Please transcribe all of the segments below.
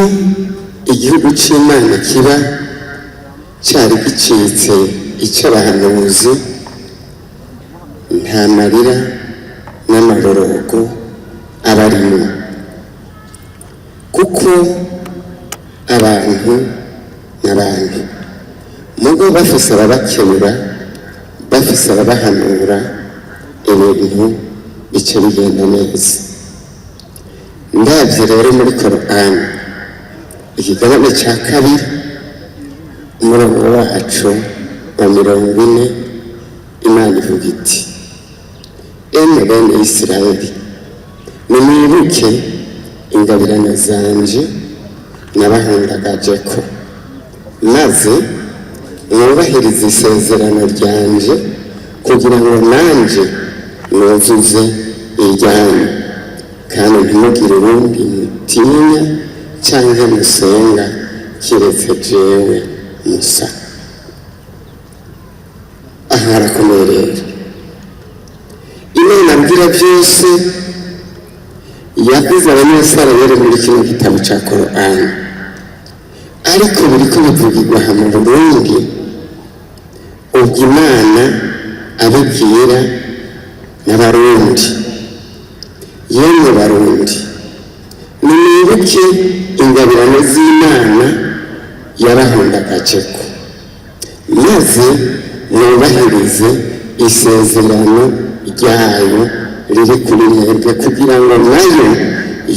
Iyo igihugu c'Imana kiba cari gicitse icy'abahanuzi, nta marira n'amaborogo aba arimo, kuko abantu n'abantu mugo bafise ababakebura, bafise ababahanura, ibintu bice bigenda neza. Ndabye rero muri Korani, ikigabane cya kabiri, umurongo wacu wa 40, Imana ivuga iti: "Emwe bene Isirayeli, nimwibuke ingabirano zanje nabahundagaje ko, maze mwubahirize isezerano ryanje, kugira ngo nanje nuzuze iryanyu, kandi ntimugire uwundi mutinya cyangwa musenga kiretse jewe." Musa aha harakomeye rero. Imana abwira byose yavuze Abanyesarayeli muri kino gitabo cya Korani, ariko biriko bivugirwa aha mu Burundi. Ubwo Imana abibwira n'Abarundi: "Yemwe Barundi, nimwibuke ingabirano z'Imana yabahundagajeko, maze mwubahirize isezerano ryayo riri kuri mwebwe, kugira ngo nayo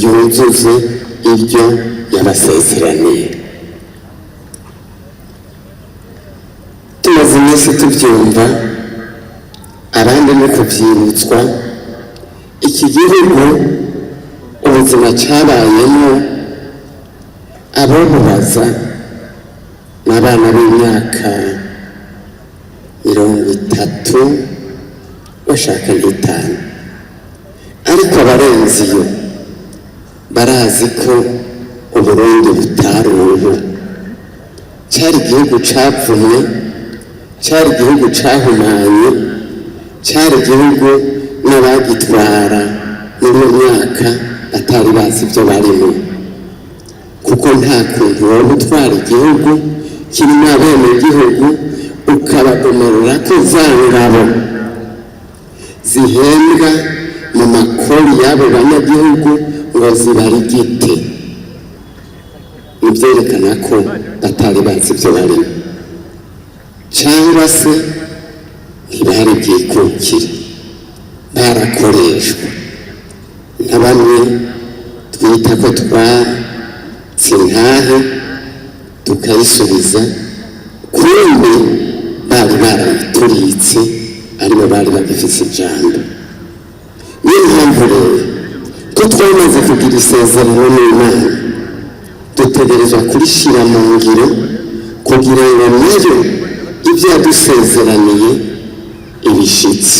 yuzuze iryo yabasezeraniye." Tumaze iminsi tubyumva, abandi no kubyibutswa. Iki gihugu, ubuzima cyabayemo, abobubaza n'abana b'imyaka 30 bashaka 5, ariko abarenze iyo barazi ko Uburundi butari ubu. Cyari igihugu capfumye, cyari igihugu cahumanye, cyari igihugu n'abagitwara muri iyo myaka batari bazi ibyo barimo, kuko nta kuntu wowe utwara igihugu kirimo abenegihugu ukabagomerera ko za ngabo zihembwa mu makori y'abo banyagihugu ngo zibarigite. Nibyerekana ko batari bazi ibyo barimo, cyangwa se ntibari bwikukire, barakoreshwa na bamwe twita ko twatse intahe tukayisubiza, kumbe bari barayituritse, aribo bari bagifise ijambo. Niyo mpamvu rero ko twamaze kugira isezerano n'Imana, dutegerezwa kurishyira mu ngiro, kugira ngo nayo ibyo yadusezeraniye ibishitse.